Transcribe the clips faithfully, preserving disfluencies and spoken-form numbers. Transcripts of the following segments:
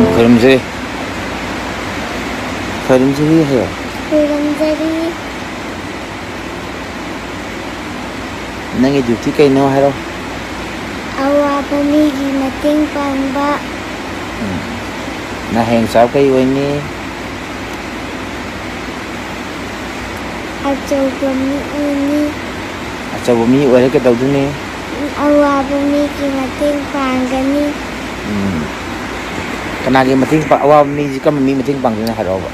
ꯈꯣꯏꯔꯝꯖꯔꯤ꯫ ꯈꯣꯏꯔꯝꯖꯔꯤ ꯍꯥꯏꯌꯣ꯫ ꯈꯣꯏꯔꯝꯖꯔꯤ꯫ ꯅꯪꯒꯤ duty ꯀꯩꯅꯣ ꯍꯥꯏꯔꯣ꯫ ꯑꯋꯥꯕ ꯃꯤꯒꯤ ꯃꯇꯦꯡ ꯄꯥꯡꯕ꯫ ꯎꯝ꯫ ꯅꯪ ꯍꯌꯦꯡ ꯆꯥꯎ ꯀꯩ ꯑꯣꯏꯅꯤ? ꯑꯆꯧꯕ ꯃꯤ ꯑꯣꯏꯅꯤ꯫ ꯑꯆꯧꯕ ꯃꯤ ꯑꯣꯏꯔ ꯀꯩꯗꯧꯗꯣꯏꯅꯤ? ꯑꯋꯥꯕ ꯃꯤꯒꯤ ꯃꯇꯦꯡ ꯄꯥꯡꯒꯅꯤ꯫ ꯎꯝ꯫ ꯀꯅꯥꯒꯤ ꯃꯇꯦꯡ ꯄꯥꯡ-, ꯑꯋꯥꯕ ꯃꯤꯁꯤ ꯀꯔꯝꯕ ꯃꯤ ꯃꯇꯦꯡ ꯄꯥꯡꯗꯣꯏꯅꯣ ꯍꯥꯏꯔꯛꯑꯣꯕ꯫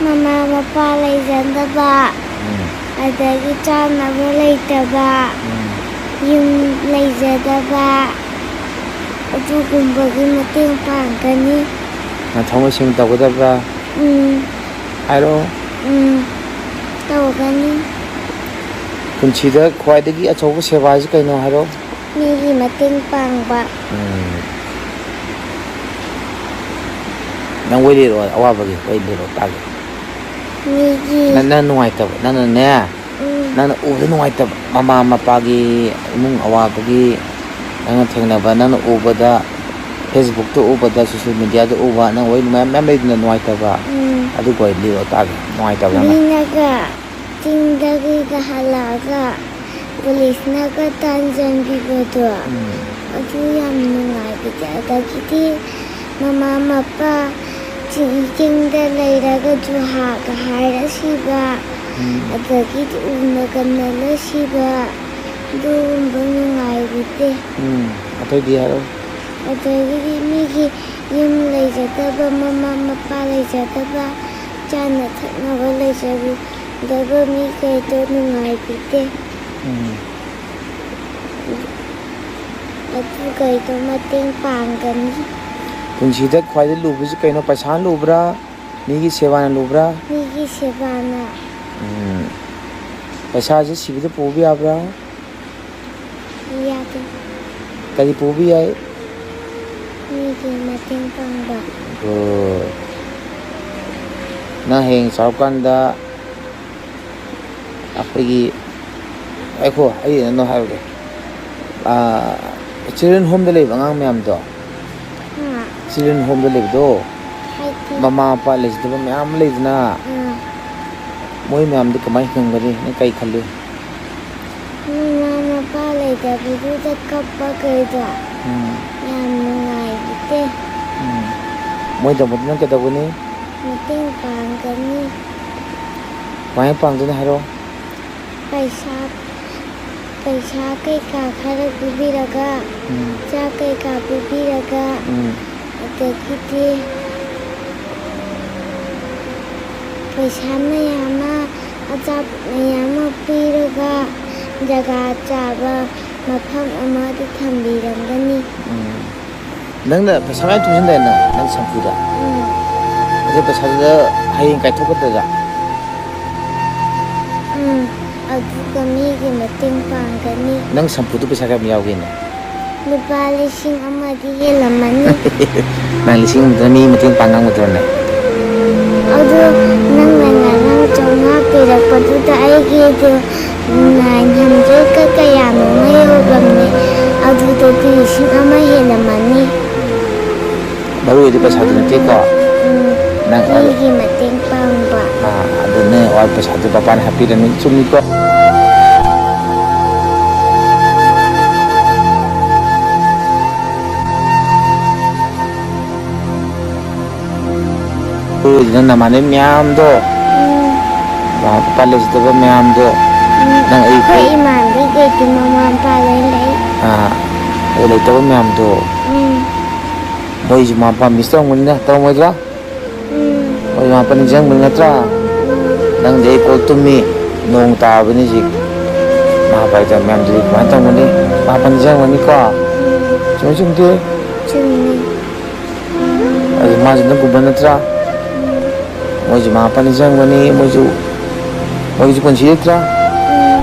ꯃꯃꯥ ꯃꯄꯥ ꯂꯩꯖꯗꯕ, ꯎꯝ꯫ ꯑꯗꯒꯤ ꯆꯥꯅꯕ ꯂꯩꯇꯕ, ꯎꯝ꯫ ꯌꯨꯝ ꯂꯩꯖꯗꯕ, ꯑꯗꯨꯒꯨꯝꯕꯒꯤ ꯃꯇꯦꯡ ꯄꯥꯡꯒꯅꯤ꯫ ꯅꯪ ꯊꯃꯣꯏ ꯁꯦꯡꯅ ꯇꯧꯒꯗꯕ꯭ꯔꯥ? ꯎꯝ꯫ ꯍꯥꯏꯔꯛꯑꯣ꯫ ꯎꯝ꯫ ꯇꯧꯒꯅꯤ꯫ ꯄꯨꯟꯁꯤꯗ ꯈ꯭ꯋꯥꯏꯗꯒꯤ ꯑꯆꯧꯕ ꯁꯦꯕꯥꯁꯤ ꯀꯩꯅꯣ ꯍꯥꯏꯔꯛꯑꯣ꯫ ꯃꯤꯒꯤ ꯃꯇꯦꯡ ꯄꯥꯡꯕ꯫ ꯎꯝ꯫ ꯅꯪ ꯋꯥꯔꯤ ꯂꯤꯔꯛꯑꯣ, ꯑꯋꯥꯕꯒꯤ ꯋꯥꯔꯤ ꯂꯤꯔꯛꯑꯣ ꯇꯥꯒꯦ꯫ ꯃꯤꯒꯤ ꯅꯪ, ꯅꯪ ꯅꯨꯡꯉꯥꯏꯇꯕ, ꯅꯪꯅꯅꯦ, ꯎꯝ꯫ ꯅꯪꯅ ꯎꯕꯗ ꯅꯨꯡꯉꯥꯏꯇꯕ, ꯃꯃꯥ ꯃꯄꯥꯒꯤ ꯏꯃꯨꯡ ꯑꯋꯥꯕꯒꯤ ꯅꯪꯅ ꯊꯦꯡꯅꯕ, ꯅꯪꯅ ꯎꯕꯗ, Facebook-ꯇ ꯎꯕꯗ, social media-ꯗ ꯎꯕ, ꯅꯪ ꯋꯥꯔꯤ ꯃꯌꯥꯝ, ꯃꯌꯥꯝ ꯂꯩꯗꯅ ꯅꯨꯡꯉꯥꯏꯇꯕ, ꯎꯝ꯫ ꯑꯗꯨꯒ ꯋꯥꯔꯤ ꯂꯤꯔꯛꯑꯣ ꯇꯥꯒꯦ, ꯅꯨꯡꯉꯥꯏꯇꯕ ꯅꯪꯅ꯫ ꯃꯤꯅꯒ ꯆꯤꯡꯗꯒꯤꯒ ꯍꯜꯂꯛꯑꯒ ꯄꯨꯂꯤꯁꯅꯒ ꯇꯥꯟꯖꯟꯕꯤꯕꯗꯣ, ꯎꯝ꯫ ꯑꯗꯨ ꯌꯥꯝ ꯅꯨꯡꯉꯥꯏꯕꯤꯗꯦ꯫ ꯑꯗꯒꯤꯗꯤ ꯃꯃꯥ ꯃꯄꯥ ꯆꯤꯡ, ꯆꯤꯡꯗ ꯂꯩꯔꯒ ꯖꯨꯍꯥꯒ ꯍꯥꯏꯔ ꯁꯤꯕ, ꯎꯝ꯫ ꯑꯗꯒꯤꯗꯤ ꯎꯅ ꯀꯟꯅꯅ ꯁꯤꯕ, ꯑꯗꯨꯒꯨꯝꯕ ꯅꯨꯡꯉꯥꯏꯕꯤꯗꯦ꯫ ꯎꯝ꯫ ꯑꯇꯩꯗꯤ ꯍꯥꯏꯔꯛꯑꯣ꯫ ꯑꯗꯒꯤꯗꯤ ꯃꯤꯒꯤ ꯌꯨꯝ ꯂꯩꯖꯗꯕ, ꯃꯃꯥ ꯃꯄꯥ ꯂꯩꯖꯗꯕ, ꯆꯥꯅ ꯊꯛꯅꯕ ꯂꯩꯖꯕ ꯃꯤꯈꯩꯗꯣ ꯅꯨꯡꯉꯥꯏꯕꯤꯗꯦ꯫ ꯎꯝ꯫ ꯑꯗꯨꯈꯩꯗꯣ ꯃꯇꯦꯡ ꯄꯥꯡꯒꯅꯤ꯫ ꯄꯨꯟꯁꯤꯗ ꯈ꯭ꯋꯥꯏꯗꯩ ꯂꯨꯕꯁꯤ ꯀꯩꯅꯣ? ꯄꯩꯁꯥꯅ ꯂꯨꯕ꯭ꯔꯥ? ꯃꯤꯒꯤ ꯁꯦꯕꯥꯅ ꯂꯨꯕ꯭ꯔꯥ? ꯃꯤꯒꯤ ꯁꯦꯕꯥꯅ꯫ ꯎꯝ꯫ ꯄꯩꯁꯥꯁꯦ ꯁꯤꯕꯗ ꯄꯨꯕ ꯌꯥꯕ꯭ꯔꯥ? ꯌꯥꯗꯦ꯫ ꯀꯔꯤ ꯄꯨꯕ ꯌꯥꯏ? ꯃꯤꯒꯤ ꯃꯇꯦꯡ ꯄꯥꯡꯕ꯫ Good꯫ ꯅꯪ ꯍꯌꯦꯡ ꯆꯥꯎꯔꯀꯥꯟꯗ ꯑꯩꯈꯣꯏꯒꯤ, ꯉꯥꯏꯈꯣ, ꯑꯩ ꯀꯩꯅꯣ ꯍꯥꯏꯔꯨꯒꯦ꯫ ꯑꯥ, children home-ꯗ ꯂꯩꯕ ꯑꯉꯥꯡ ꯃꯌꯥꯝꯗꯣ, ꯍꯥ꯫ ꯆꯤꯜꯗ꯭ꯔꯦꯟ ꯍꯣꯝꯗ ꯂꯩꯕꯗꯣ, ꯍꯥꯏꯗꯤ? ꯃꯃꯥ ꯃꯄꯥ ꯂꯩꯖꯗꯕ ꯃꯌꯥꯝ ꯑꯃ ꯂꯩꯗꯅ, ꯑꯥ꯫ ꯃꯣꯏ ꯃꯌꯥꯝꯗꯤ ꯀꯃꯥꯏꯅ ꯍꯤꯡꯒꯅꯤ? ꯅꯪ ꯀꯔꯤ ꯈꯜꯂꯤ? ꯃꯃꯥ ꯃꯄꯥ ꯂꯩꯇꯕꯗꯨꯗ ꯀꯞꯄ ꯀꯩꯗ ꯎꯝ꯫ ꯌꯥꯝ ꯅꯨꯡꯉꯥꯏꯕꯤꯗꯦ꯫ ꯎꯝ꯫ ꯃꯣꯏꯗꯃꯛꯇ ꯅꯪ ꯀꯩꯗꯧꯒꯅꯤ? ꯃꯇꯦꯡ ꯄꯥꯡꯒꯅꯤ꯫ ꯀꯃꯥꯏꯅ ꯄꯥꯡꯗꯣꯏꯅꯣ ꯍꯥꯏꯔꯣ? ꯄꯩꯁꯥ, ꯄꯩꯁꯥ ꯀꯩꯀꯥ ꯈꯔ ꯄꯤꯕꯤꯔꯒ, ꯎꯝ꯫ ꯆꯥꯛ ꯀꯩꯀꯥ ꯄꯤꯕꯤꯔꯒ, ꯎꯝ꯫ ꯑꯗꯒꯤꯗꯤ ꯄꯩꯁꯥ ꯃꯌꯥꯝ ꯑꯃ, ꯑꯆꯥꯄꯣꯠ ꯃꯌꯥꯝ ꯑꯃ ꯄꯤꯔꯒ, ꯖꯒꯥ ꯆꯥꯕ ꯃꯐꯝ ꯑꯃꯗ ꯊꯝꯕꯤꯔꯝꯒꯅꯤ꯫ ꯎꯝ꯫ ꯅꯪꯅ ꯄꯩꯁꯥ ꯃꯌꯥꯝ ꯇꯨꯡꯁꯤꯟꯗꯥꯏꯅꯦ, ꯅꯪ ꯁꯝꯄꯨꯗ? ꯎꯝ꯫ ꯑꯗꯨ ꯄꯩꯁꯥꯗꯨꯗ ꯍꯌꯦꯡ ꯀꯥꯏꯊꯣꯛꯀꯗ꯭ꯔꯥ? ꯎꯝ, ꯑꯗꯨꯒ ꯃꯤꯒꯤ ꯃꯇꯦꯡ ꯄꯥꯡꯒꯅꯤ꯫ ꯅꯪ ꯁꯝꯄꯨꯗꯨ ꯄꯩꯁꯥ ꯀꯌꯥꯝ ꯌꯥꯎꯒꯦꯅꯦ? ꯂꯨꯄꯥ ꯂꯤꯁꯤꯡ ꯑꯃꯗꯤ ꯍꯦꯜꯂꯝꯃꯅꯤ꯫ ꯅꯪ ꯂꯤꯁꯤꯡ ꯑꯃꯗꯨꯅ ꯃꯤ ꯃꯇꯦꯡ ꯄꯥꯡ ꯉꯝꯒꯗ꯭ꯔꯣꯅꯦ? ꯑꯗꯨ ꯅꯪꯅ ꯉꯔꯥꯡ ꯆꯥꯝꯃꯉꯥ ꯄꯤꯔꯛꯄꯗꯨꯗ ꯑꯩꯒꯤꯗꯨ nine hundred ꯀ ꯀꯌꯥꯅꯣ ꯑꯃ ꯌꯧꯔꯝꯃꯦ꯫ ꯑꯗꯨꯗꯗꯤ ꯂꯤꯁꯤꯡ ꯑꯃ ꯍꯦꯜꯂꯝꯃꯅꯤ꯫ ꯃꯔꯨ ꯑꯣꯏꯗꯤ ꯄꯩꯁꯥꯗꯨ ꯅꯠꯇꯦꯀꯣ? ꯎꯝ, ꯅꯪ ꯑꯗꯨ ꯃꯤꯒꯤ ꯃꯇꯦꯡ ꯄꯥꯡꯕ꯫ ꯑꯥ, ꯑꯗꯨꯅꯦ, ꯋꯥ ꯄꯩꯁꯥꯗꯨ ꯄꯄꯥꯅ ꯍꯥꯞꯄꯤꯔꯅꯤ, ꯆꯨꯝꯃꯤꯀꯣ? ꯅꯪ ꯅꯃꯥꯟꯅꯕꯤ ꯃꯌꯥꯝꯗꯣ, ꯎꯝ꯫ ꯃꯃꯥ ꯃꯄꯥ ꯂꯩꯖꯗꯕ ꯃꯌꯥꯝꯗꯣ, ꯎꯝ꯫ ꯅꯪ ꯑꯩ ꯑꯩꯈꯣꯏ ꯏꯃꯥꯟꯅꯕꯤꯈꯩꯗꯤ ꯃꯃꯥ ꯃꯄꯥ ꯂꯣꯏ ꯂꯩ꯫ ꯑꯥ, ꯑꯗꯨ ꯂꯩꯇꯕ ꯃꯌꯥꯝꯗꯣ, ꯎꯝ꯫ ꯃꯣꯏꯁꯨ ꯃꯃꯥ ꯃꯄꯥ miss ꯇꯧꯔꯝꯒꯅꯤꯅ, ꯇꯧꯔꯝꯃꯣꯏꯗ꯭ꯔꯥ? ꯎꯝ꯫ ꯃꯣꯏ ꯃꯃꯥ ꯃꯄꯥ ꯅꯤꯡꯁꯤꯡꯕꯅꯤ ꯅꯠꯇ꯭ꯔꯥ? ꯎꯝ꯫ ꯅꯪꯗꯤ ꯑꯩ ꯀꯣꯛ ꯇꯨꯝꯃꯤ, ꯅꯣꯡ ꯇꯥꯕꯅꯤ ꯍꯧꯖꯤꯛ꯫ ꯃꯃꯥ ꯃꯄꯥ ꯂꯩꯇꯕ ꯃꯌꯥꯝꯗꯨꯗꯤ ꯀꯃꯥꯏꯅ ꯇꯧꯒꯅꯤ? ꯃꯃꯥ ꯃꯄꯥ ꯅꯤꯡꯁꯤꯡꯉꯝꯒꯅꯤꯀꯣ? ꯎꯝ꯫ ꯆꯨꯝꯃꯤ ꯆꯨꯝꯗꯦ? ꯆꯨꯝꯃꯤ꯫ ꯑꯗꯨ ꯃꯥꯁꯨ ꯅꯪꯒꯨꯝꯕ ꯅꯠꯇ꯭ꯔꯥ? ꯎꯝ꯫ ꯃꯣꯏꯁꯨ ꯃꯃꯥ ꯃꯄꯥ ꯅꯤꯡꯁꯤꯡꯉꯝꯒꯅꯤ, ꯃꯣꯏꯁꯨ, ꯃꯣꯏꯒꯤꯁꯨ ꯄꯨꯟꯁꯤ ꯂꯩꯇ꯭ꯔꯥ? ꯎꯝ꯫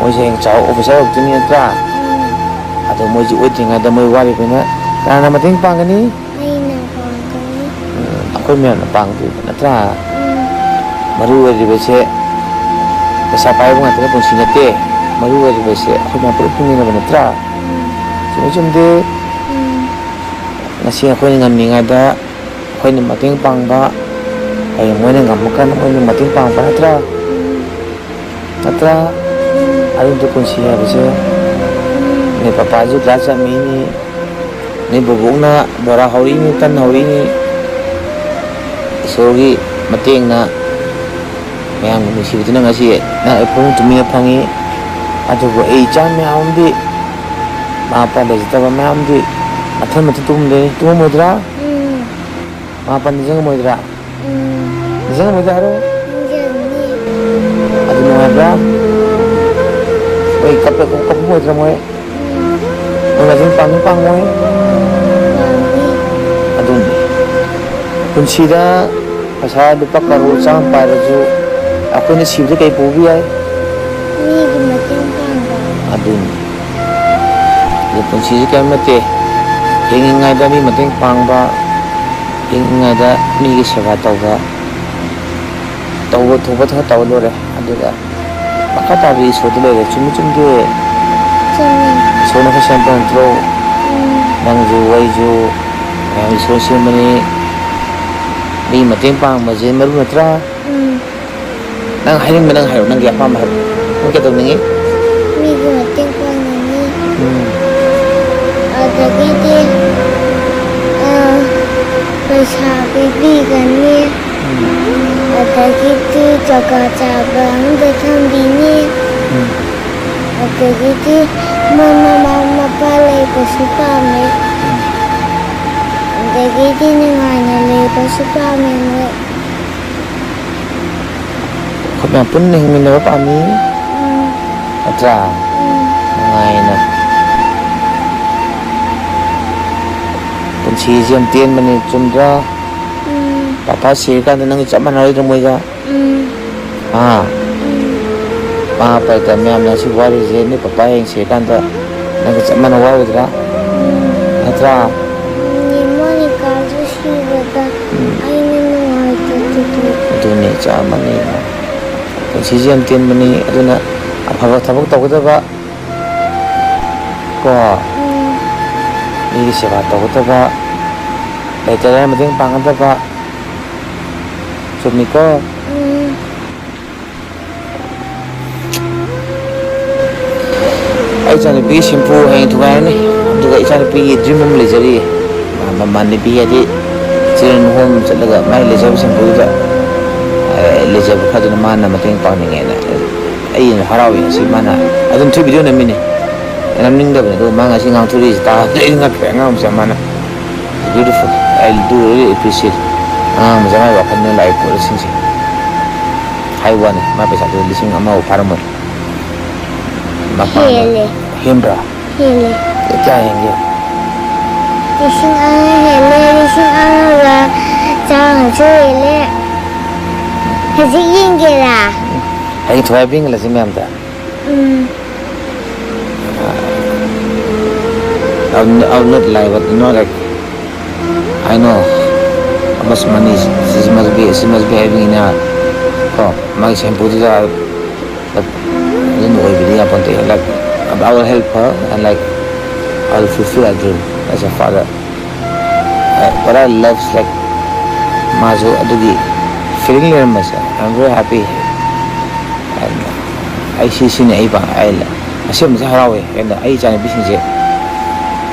ꯃꯣꯏꯁꯨ ꯍꯌꯦꯡ ꯆꯥꯎꯔ officer ꯑꯣꯏꯔꯛꯇꯣꯏꯅꯤ ꯅꯠꯇ꯭ꯔꯥ? ꯎꯝ꯫ ꯑꯗꯣ ꯃꯣꯏꯁꯨ ꯑꯣꯏꯗ꯭ꯔꯤꯉꯩꯗ ꯃꯣꯏ ꯋꯥꯔꯤꯕꯅꯤꯅ ꯀꯅꯥꯅ ꯃꯇꯦꯡ ꯄꯥꯡꯒꯅꯤ? ꯑꯩꯅ ꯄꯥꯡꯒꯅꯤ꯫ ꯎꯝ, ꯑꯩꯈꯣꯏ ꯃꯌꯥꯝꯅ ꯄꯥꯡꯗꯣꯏꯕ ꯅꯠꯇ꯭ꯔꯥ? ꯎꯝ꯫ ꯃꯔꯨ ꯑꯣꯏꯔꯤꯕꯁꯦ ꯄꯩꯁꯥ ꯄꯥꯏꯕ ꯉꯥꯛꯇꯅ ꯄꯨꯟꯁꯤ ꯅꯠꯇꯦ꯫ ꯃꯔꯨ ꯑꯣꯏꯔꯤꯕꯁꯦ ꯑꯩꯈꯣꯏ ꯃꯌꯥꯝ ꯄꯨꯂꯞ ꯍꯤꯡꯃꯤꯟꯅꯕ ꯅꯠꯇ꯭ꯔꯥ? ꯎꯝ꯫ ꯆꯨꯝꯃꯤ ꯆꯨꯝꯗꯦ? ꯎꯝ꯫ ꯉꯁꯤ ꯑꯩꯈꯣꯏꯅ ꯉꯝꯃꯤꯉꯩꯗ ꯑꯩꯈꯣꯏꯅ ꯃꯇꯦꯡ ꯄꯥꯡꯕ, ꯍꯌꯦꯡ ꯃꯣꯏꯅ ꯉꯝꯃꯀꯥꯟꯗ ꯃꯣꯏꯅ ꯃꯇꯦꯡ ꯄꯥꯡꯕ ꯅꯠꯇ꯭ꯔꯥ? ꯅꯠꯇ꯭ꯔꯥ? ꯑꯗꯨꯗ ꯄꯨꯟꯁꯤ ꯍꯥꯏꯕꯁꯦ, ꯅꯣꯏ ꯄꯄꯥꯁꯨ ꯀ꯭ꯂꯥꯁ ꯌꯥꯝꯃꯤꯅꯤ, ꯅꯣꯏ ꯕꯣꯕꯣꯛꯅ ꯕꯣꯔꯥ ꯍꯧꯔꯤꯅꯤ, ꯇꯟ ꯍꯧꯔꯤꯅꯤ, ꯏꯁꯣꯔꯒꯤ ꯃꯇꯦꯡꯅ ꯃꯌꯥꯝꯒꯤ ꯅꯨꯡꯁꯤꯕꯗꯨꯅ ꯉꯁꯤ ꯅꯪ ꯑꯩ ꯐꯃꯨꯡ ꯇꯨꯃꯤꯟꯅ ꯐꯪꯉꯤ꯫ ꯑꯗꯨꯕꯨ ꯑꯩ ꯏꯆꯥ ꯃꯌꯥꯝ ꯑꯃꯗꯤ, ꯃꯃꯥ ꯃꯄꯥ ꯂꯩꯖꯗꯕ ꯃꯌꯥꯝꯗꯤ ꯃꯊꯟ ꯃꯊꯟ ꯇꯨꯝꯗꯣꯏꯅꯤ꯫ ꯇꯨꯝꯃꯝꯃꯣꯏꯗ꯭ꯔꯥ? ꯎꯝ꯫ ꯃꯃꯥ ꯃꯄꯥ ꯅꯤꯡꯁꯤꯡꯉꯝꯃꯣꯏꯗ꯭ꯔꯥ? ꯎꯝ꯫ ꯅꯤꯡꯁꯤꯡꯉꯝꯃꯣꯏꯗ꯭ꯔꯥ ꯍꯥꯏꯔꯣ? ꯅꯤꯡꯁꯤꯡꯉꯝꯅꯤ꯫ ꯑꯗꯨ ꯅꯨꯡꯉꯥꯏꯕ꯭ꯔꯥ? ꯃꯣꯏ ꯀꯞꯄꯦ, ꯀꯞ-, ꯀꯞꯄꯝꯃꯣꯏꯗ꯭ꯔꯥ ꯃꯣꯏ? ꯎꯝ꯫ ꯃꯣꯏ ꯃꯇꯦꯡ ꯄꯥꯡꯅꯤ ꯄꯥꯡꯉꯣꯏ? ꯄꯥꯡꯅꯤ꯫ ꯑꯗꯨꯅꯤ꯫ ꯄꯨꯟꯁꯤꯗ ꯄꯩꯁꯥ ꯂꯨꯄꯥ ꯀꯔꯣꯔ ꯆꯥꯝꯃ ꯄꯥꯏꯔꯁꯨ, ꯑꯩꯈꯣꯏꯅ ꯁꯤꯕꯗ ꯀꯩ ꯄꯨꯕ ꯌꯥꯏ? ꯃꯤꯒꯤ ꯃꯇꯦꯡ ꯄꯥꯡꯕ꯫ ꯑꯗꯨꯅꯤ꯫ ꯑꯗꯨ ꯄꯨꯟꯁꯤꯁꯤ ꯀꯔꯤꯝ ꯅꯠꯇꯦ꯫ ꯍꯤꯡꯉꯤꯉꯩꯗ ꯃꯤ ꯃꯇꯦꯡ ꯄꯥꯡꯕ, ꯍꯤꯡꯉꯤꯉꯩꯗ ꯃꯤꯒꯤ ꯁꯦꯕꯥ ꯇꯧꯕ, ꯇꯧꯕ ꯊꯣꯛꯄ ꯈꯔ ꯇꯧꯔ ꯂꯣꯏꯔꯦ꯫ ꯑꯗꯨꯒ ꯃꯈꯥ ꯇꯥꯕꯗꯤ ꯏꯁꯣꯔꯗ ꯂꯩꯔꯦ꯫ ꯆꯨꯝꯃꯤ ꯆꯨꯝꯗꯦ? ꯆꯨꯝꯃꯤ꯫ ꯏꯁꯣꯔꯅ ꯈꯔ ꯁꯦꯝꯕ ꯅꯠꯇ꯭ꯔꯣ? ꯎꯝ꯫ ꯅꯪꯁꯨ ꯑꯩꯁꯨ ꯃꯌꯥꯝ ꯏꯁꯣꯔ ꯁꯦꯝꯕꯅꯤ꯫ ꯃꯤ ꯃꯇꯦꯡ ꯄꯥꯡꯕꯁꯦ ꯃꯔꯨ ꯅꯠꯇ꯭ꯔꯥ? ꯎꯝ꯫ ꯅꯪ ꯍꯥꯏꯅꯤꯡꯕ ꯅꯪ ꯍꯥꯏꯔꯣ, ꯅꯪꯒꯤ ꯑꯄꯥꯝꯕ ꯍꯥꯏꯔꯣ꯫ ꯅꯪ ꯀꯩꯗꯧꯅꯤꯡꯉꯤ? ꯃꯤꯒꯤ ꯃꯇꯦꯡ ꯄꯥꯡꯅꯤꯡꯉꯤ꯫ ꯎꯝ꯫ ꯑꯗꯒꯤꯗꯤ, ꯑ, ꯄꯩꯁꯥ ꯄꯤꯕꯤꯒꯅꯤ꯫ ꯎꯝ꯫ ꯑꯗꯒꯤꯗꯤ ꯖꯒꯥ ꯆꯥꯕ ꯑꯝꯗ ꯊꯝꯕꯤꯅꯤ꯫ ꯎꯝ꯫ ꯑꯗꯒꯤꯗꯤ ꯃꯣꯏ ꯃꯃꯥ ꯃꯄꯥ ꯂꯩꯕꯁꯨ ꯄꯥꯝꯃꯦ꯫ ꯎꯝ꯫ ꯑꯗꯒꯤꯗꯤ ꯅꯨꯡꯉꯥꯏꯅ ꯂꯩꯕꯁꯨ ꯄꯥꯝꯃꯦ ꯃꯣꯏ꯫ ꯑꯩꯈꯣꯏ ꯃꯌꯥꯝ ꯄꯨꯟꯅ ꯍꯤꯡꯃꯤꯟꯅꯕ ꯄꯥꯝꯃꯤ꯫ ꯎꯝ꯫ ꯅꯠꯇ꯭ꯔꯥ? ꯎꯝ꯫ ꯅꯨꯡꯉꯥꯏꯅ꯫ ꯄꯨꯟꯁꯤꯁꯦ ꯌꯥꯝ ꯇꯦꯟꯕꯅꯤ, ꯆꯨꯝꯗ꯭ꯔꯥ? ꯎꯝ꯫ ꯄꯥꯄꯥ ꯁꯤꯔꯀꯥꯟꯗ ꯅꯪꯒ ꯆꯞ ꯃꯥꯟꯅꯔꯣꯏꯗ꯭ꯔꯥ ꯃꯣꯏꯒ? ꯎꯝ꯫ ꯍꯥ? ꯎꯝ꯫ ꯃꯃꯥ ꯃꯄꯥꯗ ꯃꯌꯥꯝꯅ ꯑꯁꯤ ꯋꯥꯔꯤꯁꯦ ꯅꯣꯏ ꯄꯄꯥ ꯍꯌꯦꯡ ꯁꯤꯔꯀꯥꯟꯗ ꯅꯪꯒ ꯆꯞ ꯃꯥꯟꯅ ꯋꯥꯔꯣꯏꯗ꯭ꯔꯥ? ꯎꯝ꯫ ꯅꯠꯇ꯭ꯔꯥ? ꯎꯝ, ꯃꯣꯅꯤꯀꯥꯁꯨ ꯁꯤꯕꯗ ꯎꯝ꯫ ꯑꯩꯅ ꯅꯨꯡꯉꯥꯏꯇꯕꯗꯣ꯫ ꯑꯗꯨꯅꯦ, ꯆꯞ ꯃꯥꯟꯅꯩ꯫ ꯄꯨꯟꯁꯤꯁꯦ ꯌꯥꯝ ꯇꯦꯟꯕꯅꯤ, ꯑꯗꯨꯅ ꯑꯐꯕ ꯊꯕꯛ ꯇꯧꯒꯗꯕ ꯀꯣ, ꯎꯝ꯫ ꯃꯤꯒꯤ ꯁꯦꯕꯥ ꯇꯧꯒꯗꯕ, ꯂꯩꯇꯔꯦ ꯃꯇꯦꯡ ꯄꯥꯡꯒꯗꯕ꯫ ꯆꯨꯝꯃꯤꯀꯣ? ꯎꯝ꯫ ꯑꯩ ꯏꯆꯥꯅꯨꯄꯤꯒꯤ ꯁꯦꯝꯄꯨ ꯍꯌꯦꯡ ꯊꯨꯒꯥꯏꯔꯅꯤ꯫ ꯑꯗꯨꯒ ꯏꯆꯥꯅꯨꯄꯤꯒꯤ ꯗ꯭ꯔꯤꯝ ꯑꯃ ꯂꯩꯖꯔꯤ꯫ ꯃꯃꯥꯟꯅꯕꯤ ꯍꯥꯏꯗꯤ ꯆꯤꯜꯗ꯭ꯔꯦꯟ ꯍꯣꯝ ꯆꯠꯂꯒ ꯃꯥꯏ ꯂꯩꯖꯕ ꯁꯦꯝꯄꯨꯗꯨꯗ, ꯑꯦ, ꯂꯩꯖꯕ ꯈꯔꯗꯨꯅ ꯃꯥꯅ ꯃꯇꯦꯡ ꯄꯥꯡꯅꯤꯡꯉꯦꯅ꯫ ꯑꯩꯅ ꯍꯔꯥꯎꯏ ꯉꯁꯤ ꯃꯥꯅ ꯑꯗꯨꯝ ꯊꯨ ꯚꯤꯗꯤꯑꯣ ꯅꯝꯃꯤꯅꯦ꯫ ꯅꯝꯅꯤꯡꯗꯕꯅꯦ, ꯑꯗꯨꯒ ꯃꯥ ꯉꯁꯤ ꯉꯥꯡꯊꯣꯔꯛꯏꯁꯦ ꯇꯥꯕꯗ ꯑꯩ ꯉꯛꯈ꯭ꯔꯦ꯫ ꯑꯉꯥꯡ ꯃꯆꯥ ꯃꯥꯅ꯫ Beautiful. I do really appreciate ꯑꯉꯥꯡ ꯃꯆꯥ ꯃꯥꯒꯤ ꯋꯥꯈꯜꯗ ꯂꯥꯛꯏ ꯄꯣꯠꯁꯤꯡꯁꯦ꯫ ꯍꯥꯏꯕ ꯋꯥꯅꯤ, ꯃꯥ ꯄꯩꯁꯥꯗꯨ ꯂꯤꯁꯤꯡ ꯑꯃꯐꯥꯎ ꯐꯥꯔꯝꯃꯣꯏ꯫ ꯃꯄꯥꯟꯗ ꯍꯦꯜꯂꯦ꯫ ꯍꯦꯟꯕ꯭ꯔꯥ? ꯍꯦꯜꯂꯦ꯫ ꯀꯌꯥ ꯍꯦꯟꯒꯦ? ꯂꯤꯁꯤꯡ ꯑꯃ ꯍꯦꯜꯂꯦ, ꯂꯤꯁꯤꯡ ꯑꯃꯒ ꯆꯥꯝꯃꯁꯨ ꯍꯦꯜꯂꯦ꯫ ꯍꯧꯖꯤꯛ ꯌꯦꯡꯒꯦꯔꯥ? ꯍꯌꯦꯡ ꯊꯨꯒꯥꯏꯕ ꯌꯦꯡꯍꯜꯂꯁꯤ ꯃꯌꯥꯝꯗ꯫ ꯎꯝ꯫ I will, I will not lie, but you know, like, I know how much money she must be, she must be having in her, ꯀꯣ, ꯃꯥꯒꯤ ꯁꯦꯝꯄꯨꯗꯨꯗ ꯑꯗꯨꯝ ꯑꯣꯏꯕꯗꯤ ꯌꯥꯄꯣꯟꯇꯦ꯫ Like, I will help her and, like, I will fulfill her dream as a father. What I love is, like, ꯃꯥꯁꯨ ꯑꯗꯨꯒꯤ feeling ꯂꯩꯔꯝꯕꯁꯦ, I'm very happy꯫ ꯑꯩ ꯁꯤ, ꯁꯤꯅꯤ ꯑꯩ ꯄꯥꯝ-, ꯑꯩ ꯑꯁꯦꯡꯕꯁꯦ ꯍꯔꯥꯎꯋꯦ꯫ ꯑꯩꯅ ꯑꯩ ꯏꯆꯥꯅꯨꯄꯤꯁꯤꯡꯁꯦ,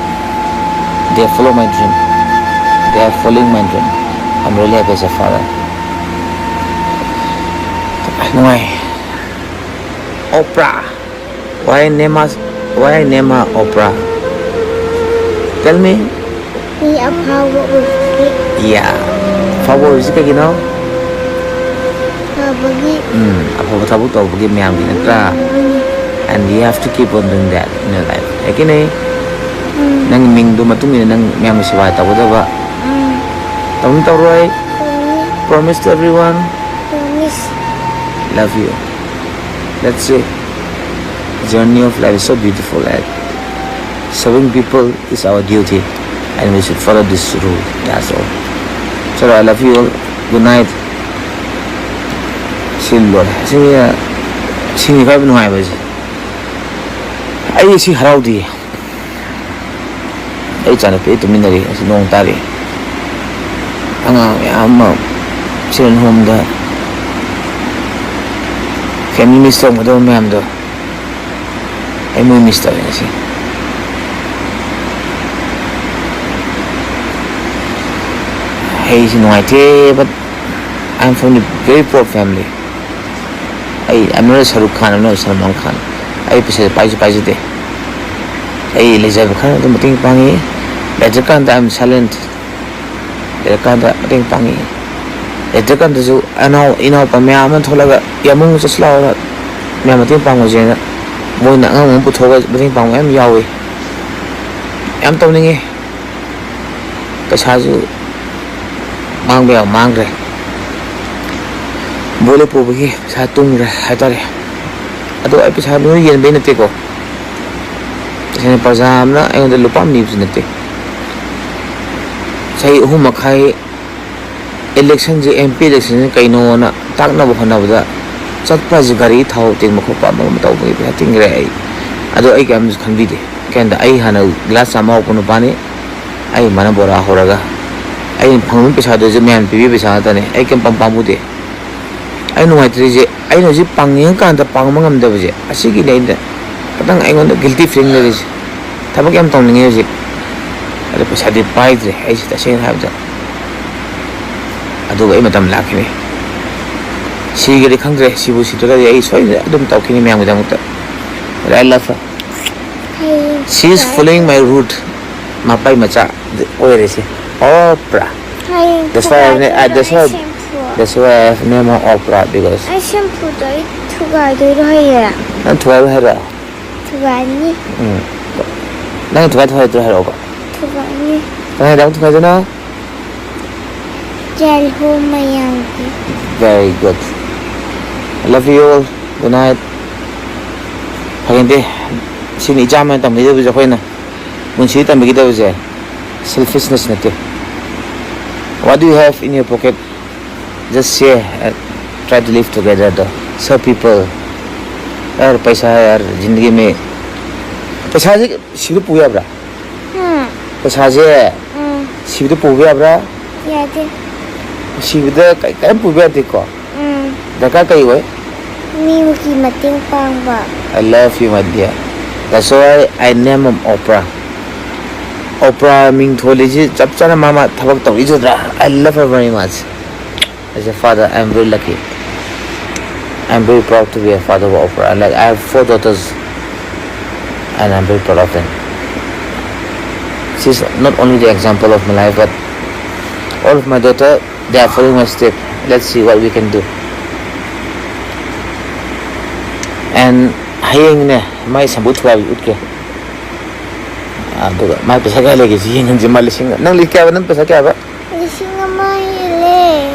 they follow my dream, they are following my dream. I'm really happy as a father. ꯅꯨꯡꯉꯥꯏ꯫ Oprah. Why name us, why name her Oprah? Tell me. ꯃꯤ ꯑꯐꯥꯎꯕ ꯑꯣꯏꯕꯒꯤ꯫ Yeah. ꯑꯐꯥꯎꯕ ꯑꯣꯏꯕꯁꯤ ꯀꯩꯒꯤꯅꯣ? ꯐꯕꯒꯤ꯫ ꯎꯝ, ꯑꯐꯕ ꯊꯕꯛ ꯇꯧꯕꯒꯤ ꯃꯌꯥꯝꯒꯤ ꯅꯠꯇ꯭ꯔꯥ? ꯎꯝ꯫ And you have to keep on doing that in your life. ꯍꯥꯏꯀꯤꯅꯦ? ꯎꯝ꯫ ꯅꯪꯒꯤ ꯃꯤꯡꯗꯨ ꯃꯇꯨꯡ ꯏꯟꯅ ꯅꯪ ꯃꯌꯥꯝꯒꯤ ꯁꯦꯕꯥ ꯇꯧꯒꯗꯕ꯫ ꯎꯝ꯫ ꯇꯧꯅꯤ ꯇꯧꯔꯣꯏ? ꯇꯧꯅꯤ꯫ Promise to everyone. Promise. Love you. Let's say, journey of life is so beautiful and serving people is our duty, and we should follow this rule. That's all. So I love you all. Good night. ꯁꯤ ꯂꯣꯏꯔꯦ꯫ ꯁꯤ, ꯁꯤꯅꯤ ꯈ꯭ꯋꯥꯏ ꯅꯨꯡꯉꯥꯏꯕꯁꯦ꯫ ꯑꯩ ꯁꯤ ꯍꯔꯥꯎꯗꯤꯌꯦ꯫ ꯑꯩ ꯏꯆꯥꯅꯨꯄꯤ ꯑꯩ ꯇꯨꯃꯤꯟꯅꯔꯤ꯫ ꯑꯁꯤ ꯅꯣꯡ ꯇꯥꯔꯤ꯫ ꯑꯉꯥꯡ ꯃꯌꯥꯝ ꯑꯃ ꯆꯤꯜꯗ꯭ꯔꯦꯟ ꯍꯣꯝꯗ ꯐꯦꯃꯤꯂꯤ ꯃꯤꯁ ꯇꯧꯔꯝꯒꯗꯕ ꯃꯌꯥꯝꯗꯣ ꯑꯩ ꯃꯣꯏ ꯃꯤꯁ ꯇꯧꯋꯦ ꯉꯁꯤ꯫ ꯑꯩꯁꯤ ꯅꯨꯡꯉꯥꯏꯇꯦ, but I am from the very poor family. ꯑꯩ, I'm not a Shahrukh Khan, I'm not a Salman Khan. ꯑꯩ ꯄꯩꯁꯥ ꯄꯥꯏꯁꯨ ꯄꯥꯏꯖꯗꯦ꯫ ꯑꯩ ꯂꯩꯖꯕ ꯈꯔ ꯑꯗꯨꯝ ꯃꯇꯦꯡ ꯄꯥꯡꯉꯤ꯫ ꯂꯩꯇ꯭ꯔꯀꯥꯟꯗ I am silent. ꯂꯩꯔꯀꯥꯟꯗ ꯃꯇꯦꯡ ꯄꯥꯡꯉꯤ꯫ ꯂꯩꯇ꯭ꯔꯀꯥꯟꯗꯁꯨ ꯑꯅꯥꯎ ꯏꯅꯥꯎꯄꯥ ꯃꯌꯥꯝ ꯑꯃ ꯊꯣꯛꯂꯒ, "ꯌꯥꯝꯕꯨꯡ ꯆꯠꯁꯤ ꯂꯥꯛꯑꯣ, ꯃꯌꯥꯝ ꯃꯇꯦꯡ ꯄꯥꯡꯉꯨꯁꯦꯅ", ꯃꯣꯏꯅ ꯑꯉꯝ ꯑꯉꯝ ꯄꯨꯊꯣꯛꯑꯒ ꯃꯇꯦꯡ ꯄꯥꯡꯕ ꯃꯌꯥꯝ ꯌꯥꯎꯏ꯫ ꯌꯥꯝ ꯇꯧꯅꯤꯡꯉꯤ꯫ ꯄꯩꯁꯥꯁꯨ ꯃꯥꯡꯕ ꯌꯥꯕ ꯃꯥꯡꯈ꯭ꯔꯦ꯫ ꯕꯣꯠ ꯂꯦꯞꯄꯨꯕꯒꯤ ꯄꯩꯁꯥ ꯇꯨꯡꯈ꯭ꯔꯦ ꯍꯥꯏꯇꯥꯔꯦ꯫ ꯑꯗꯣ ꯑꯩ ꯄꯩꯁꯥ ꯂꯣꯏꯅ ꯌꯦꯟꯕꯩ ꯅꯠꯇꯦꯀꯣ꯫ ꯇꯁꯦꯡꯅ ꯄ꯭ꯔꯖꯥ ꯑꯃꯅ ꯑꯩꯉꯣꯟꯗ ꯂꯨꯄꯥ ꯑꯃ ꯅꯤꯕꯁꯨ ꯅꯠꯇꯦ꯫ ꯆꯍꯤ ꯑꯍꯨꯝ ꯃꯈꯥꯏ ꯏꯂꯦꯛꯁꯟꯁꯦ, ꯑꯦꯝ ꯄꯤ ꯏꯂꯦꯛꯁꯟꯁꯦ ꯀꯩꯅꯣꯅ ꯇꯥꯛꯅꯕ ꯍꯣꯠꯅꯕꯗ ꯆꯠꯄ ꯍꯥꯏꯁꯦ ꯒꯥꯔꯤ ꯊꯥꯎ ꯇꯤꯡꯕ ꯈꯣꯠꯄ ꯑꯃ ꯑꯃ ꯇꯧꯕꯒꯤ ꯄꯩꯁꯥ ꯇꯤꯡꯈ꯭ꯔꯦ ꯑꯩ꯫ ꯑꯗꯣ ꯑꯩ ꯀꯌꯥꯝꯁꯨ ꯈꯟꯕꯤꯗꯦ꯫ ꯀꯩꯝꯇ꯫ ꯑꯩ ꯍꯥꯟꯅ ꯒ꯭ꯂꯥꯁ ꯆꯥꯝꯃ ꯍꯧꯕ ꯅꯨꯄꯥꯅꯤ꯫ ꯑꯩ ꯃꯥꯅ ꯕꯣꯔꯥ ꯍꯧꯔꯒ ꯑꯩꯅ ꯐꯪꯕ ꯄꯩꯁꯥꯗꯨꯁꯨ ꯃꯌꯥꯝ ꯄꯤꯕꯤꯕ ꯄꯩꯁꯥ ꯉꯥꯛꯇꯅꯦ꯫ ꯑꯩ ꯀꯩꯝ ꯄꯥꯝ ꯄꯥꯝꯃꯨꯗꯦ꯫ ꯑꯩ ꯅꯨꯡꯉꯥꯏꯇ꯭ꯔꯤꯁꯦ, ꯑꯩꯅ ꯍꯧꯖꯤꯛ ꯄꯥꯡꯅꯤꯡꯉꯀꯥꯟꯗ ꯄꯥꯡꯕ ꯉꯝꯗꯕꯁꯦ, ꯑꯁꯤꯒꯤꯅꯦ ꯑꯩꯅ ꯈꯤꯇꯪ ꯑꯩꯉꯣꯟꯗ ꯒꯤꯜꯇꯤ ꯐꯤꯂꯤꯡ ꯂꯩꯔꯤꯁꯦ꯫ ꯊꯕꯛ ꯌꯥꯝ ꯇꯧꯅꯤꯡꯉꯦ ꯍꯧꯖꯤꯛ, ꯑꯗꯣ ꯄꯩꯁꯥꯗꯤ ꯄꯥꯏꯗ꯭ꯔꯦ ꯑꯩꯁꯦ, ꯇꯁꯦꯡꯅ ꯍꯥꯏꯕꯗ꯫ ꯑꯗꯨꯒ ꯑꯩ ꯃꯇꯝ ꯂꯥꯛꯈꯤꯅꯤ꯫ ꯁꯤꯒꯗꯤ ꯈꯪꯗ꯭ꯔꯦ, ꯁꯤꯕꯨ ꯁꯤꯗ꯭ꯔꯒꯗꯤ ꯑꯩ ꯁꯣꯏꯗꯅ ꯑꯗꯨꯝ ꯇꯧꯈꯤꯅꯤ ꯃꯌꯥꯝꯒꯤꯗꯃꯛꯇ꯫ But I love her. She is following my route. ꯃꯄꯥꯏ ꯃꯆꯥ ꯑꯣꯏꯔꯤꯁꯦ꯫ ꯑꯣꯄ꯭ꯔꯥ꯫ That's why I have, that's why, that's why I have name her Oprah, because ꯑꯩ ꯁꯦꯝꯄꯨꯗꯣ ꯑꯩ ꯊꯨꯒꯥꯏꯗꯣꯏꯔꯣ ꯍꯌꯦꯡ? ꯅꯪ ꯊꯨꯒꯥꯏꯔꯣꯏ ꯍꯥꯏꯔꯣ? ꯊꯨꯒꯥꯏꯅꯤ꯫ ꯎꯝ꯫ ꯅꯪ ꯊꯨꯒꯥꯏ ꯊꯨꯒꯥꯏꯗ꯭ꯔꯣ ꯍꯥꯏꯔꯛꯑꯣꯕ꯫ ꯊꯨꯒꯥꯏꯅꯤ꯫ ꯀꯅꯥꯏꯗ ꯑꯃꯨꯛ ꯊꯨꯒꯥꯏꯗꯣꯏꯅꯣ? ꯆꯦꯜꯍꯧ ꯃꯌꯥꯝꯒꯤ꯫ Very good. I love you all. Good night. ꯐꯒꯦꯟꯗꯦ, ꯁꯤꯅꯤ ꯏꯆꯥ ꯑꯃꯅ ꯇꯝꯕꯤꯗꯕꯁꯦ ꯑꯩꯈꯣꯏꯅ꯫ ꯄꯨꯟꯁꯤ ꯇꯝꯕꯤꯒꯗꯕꯁꯦ selfishness ꯅꯠꯇꯦ꯫ What do you have in your pocket? Just share and try to live together, though. So people, यार, पैसा है यार, जिंदगी में पैसा से सिर पूजा बरा। पैसा से सिर पूजा बरा। ꯌꯥꯗꯦ꯫ ꯁꯤꯕꯗ ꯀꯩ ꯀꯔꯤꯝ ꯄꯨꯕ ꯌꯥꯗꯦꯀꯣ꯫ ꯎꯝ꯫ ꯗꯔꯀꯥꯔ ꯀꯩ ꯑꯣꯏ? ꯃꯤꯒꯤ ꯃꯇꯦꯡ ꯄꯥꯡꯕ꯫ I love you, my dear. That's why I name him Oprah. Oprah ꯃꯤꯡ ꯊꯣꯜꯂꯤꯁꯤ ꯆꯞ ꯆꯥꯅ ꯃꯥ ꯃꯥ ꯊꯕꯛ ꯇꯧꯔꯤꯗꯨꯗ꯭ꯔꯥ? I love her very much. As a father, I'm very lucky. I'm very proud to be a father of Oprah. Like, I have four daughters, and I'm very proud of them. She's not only the example of my life, but all of my daughter, they are following my step. Let's see what we can do. And ꯍꯌꯦꯡꯅꯦ, ꯃꯥꯏ ꯁꯝꯕꯨ ꯊꯨꯒꯥꯏꯕꯤ ꯎꯠꯀꯦ꯫ ꯑꯗꯨꯒ ꯃꯥꯏ ꯄꯩꯁꯥ ꯀꯌꯥ ꯂꯩꯒꯦꯁꯤ ꯌꯦꯡꯍꯟꯁꯤ꯫ ꯃꯥ ꯂꯤꯁꯤꯡ, ꯅꯪ ꯂꯤ-, ꯀꯌꯥ, ꯅꯪ ꯄꯩꯁꯥ ꯀꯌꯥꯕ? ꯂꯤꯁꯤꯡ ꯑꯃ ꯍꯦꯜꯂꯦ꯫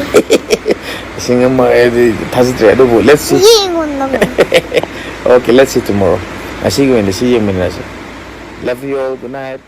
ꯂꯤꯁꯤꯡ ꯑꯃ ꯍꯥꯏꯗꯤ ꯊꯥꯖꯗ꯭ꯔꯦ, ꯑꯗꯨꯕꯨ let's see. ꯌꯦꯡꯉꯣ ꯅꯪ꯫ Okay, let's see tomorrow. ꯉꯁꯤꯒꯤ ꯑꯣꯏꯅꯗꯤ ꯁꯤ ꯌꯦꯡꯃꯤꯟꯅꯔꯁꯤ꯫ Love you all. Good night.